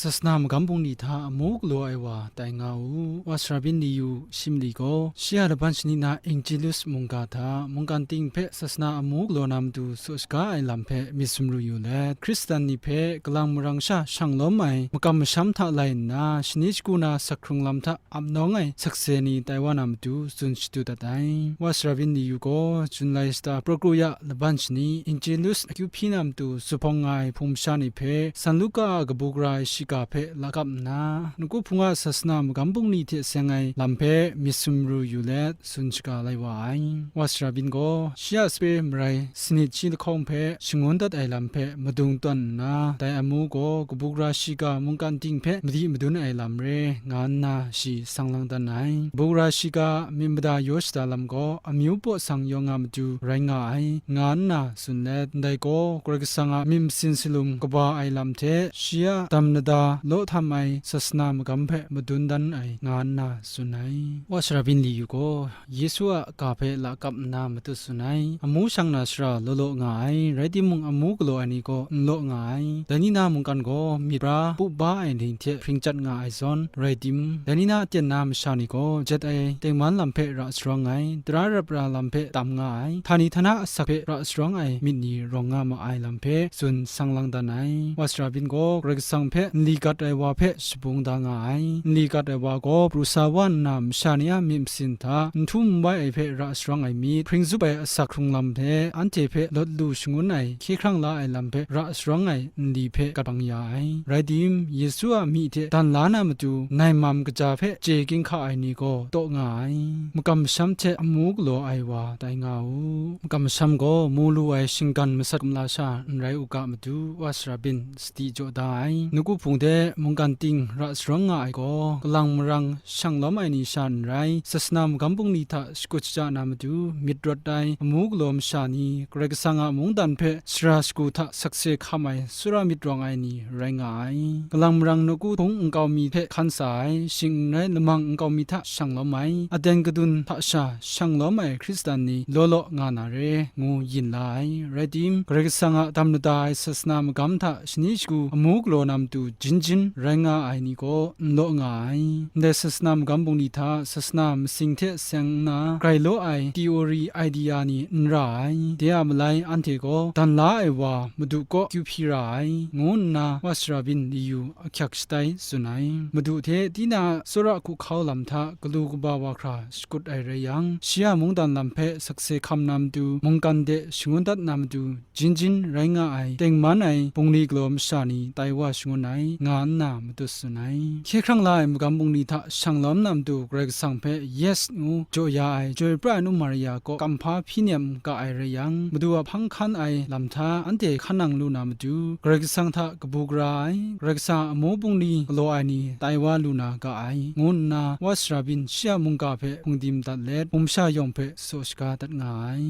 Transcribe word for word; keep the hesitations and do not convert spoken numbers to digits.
Sasana magam bungli hta amu galaw ai wa tai nga u. Wa Sarabin Liyu Shimli gaw, shi a laban shani na Injilus mungga hta mungkan ting hpe sasana amu galaw na matu saw shaga ai lam hpe myit sumru yu let, Hkristan ni hpe kalang marang sha shang lawm ai makam masham hta lai nna, shani shagu na sak hkrung lam hta ap nawng ai sakse ni tai wa na matu tsun shadu dat ai. Wa Sarabin Liyu gaw Junlai shata Prokruya laban shani Injilus akyu hpyi na matu zuphpawng nga ai hpung masha ni hpe San Luka a kabu gara ai shiga hpe lakap nna, Nawku Hpung a sasana magam bungli hte seng ai lam hpe myit sumru yu let tsun shaga lai wa ai. Wa Sarabin gaw shi a sape marai sanit shi lahkawng hpe shangun dat ai lam hpe madung tawn nna, dai amu gaw kabu gara shiga mungkan ting hpe madi madun ai lam re, nga nna shi sang lang dan ai. Kabu gara shiga myit mada yaw shada lam gaw amyu paw sang yawng a matu rai nga ai, nga nna tsun let, ndai gaw Karai Kasang a myit masin salum kaba ai lam hte shi a dam nada law htam ai sasana magam hpe madun dan ai, nga nna tsun ai. Wa Sarabin Liyu gaw Yesu a ga hpe lakap nna matut tsun ai. Amu shang na sara law law nga ai, rai timung, amu galaw ai ni gaw n law nga ai. Dai ni na mungkan gaw myit pra pu ba ai ni hte hpring chyat nga ai zawn, rai tim, dai ni na aten na masha ni gaw jet ai tengman lam hpe ra sharawng ai, tara rap ra lam hpe tam nga ai, htani htana asak hpe ra sharawng ai myit ni rawng nga ma ai lam hpe tsun sang lang dan ai. Wa Sarabin gaw Karai Kasang hpe nli gat ai wa hpe shabung da nga ai. Nli gat ai wa gaw pru sa wa nna, masha ni a myit masin hta n htum n wai ai hpe ra sharawng ai myit, hpring zup ai asak hkrung lam hte anhte hpe lawt lu shangun ai, hkye hkrang la ai lam hpe ra sharawng ai nli hpe gat bang ya ai. Rai tim, Yesu a myi hte dan la na matu nai mam kaja hpe chye ginhka ai ni gaw taw nga ai. Makam masham hte amu galaw ai wa tai nga u. Makam masham gaw mu lu ai shinggan masat kumla sha n rai u ga matu, Wa Sarabin sadi jaw da ai. Nawku Hpung hte mungkan ting ra sharawng nga ai gaw, kalang marang shang lawm ai ni sha n rai, sasana magam bungli hta shakut shaja na matu myit rawt ai amu galaw masha ni, Karai Kasang a mungdan hpe sara shagu hta sakse hkam ai, tsawra myit rawng ai ni rai nga ai. Kalang marang nawku hpung nkau mi hpe hkan sa ai, shing n rai lamang nkau mi hta shang lawm ai, aten kadun hta sha shang lawm ai Hkristan ni law law nga na re, ngu yin la ai. Rai tim, Karai Kasang a dam lada ai sasana magam hta shani shagu amu galaw na matu jin jin rai nga ai ni gaw n law nga ai. Ndai sasana magam bungli hta sasana masing hte seng nna grai law ai teori idea ni n ra ai. De a malai anhte gaw dan la ai wa Madu kaw kyu hpyi ra ai, ngu nna Wa Sarabin Liyu ahkyak shatai tsun ai. Madu hte tinang a tsawra hkuhkau lam hta galu kaba wa hkra shakut ai rai yang, shi a mungdan lam hpe sakse hkam na matu, mungkan de shangun dat na matu, jin jin rai nga ai, tengman ai bungli galaw masha ni tai wa shangun ai, nga nna matut tsun ai. Hkye hkrang la ai magam bungli hta shang lawm na matu Karai Kasang hpe yes ngu jaw ya ai Chyoi pra ai nu Maria kaw kamhpa hpyi nem ga ai rai yang, Madu a hpang hkan ai lam hta anhte hkan nang lu na matu, Karai Kasang hta kabu gara ai, Karai Kasang a amu bungli galaw ai ni tai wa lu na ga ai, ngu nna Wa Sarabin shi a mungga hpe hpungdim dat let, hpung masha yawng hpe saw shaga dat nga ai.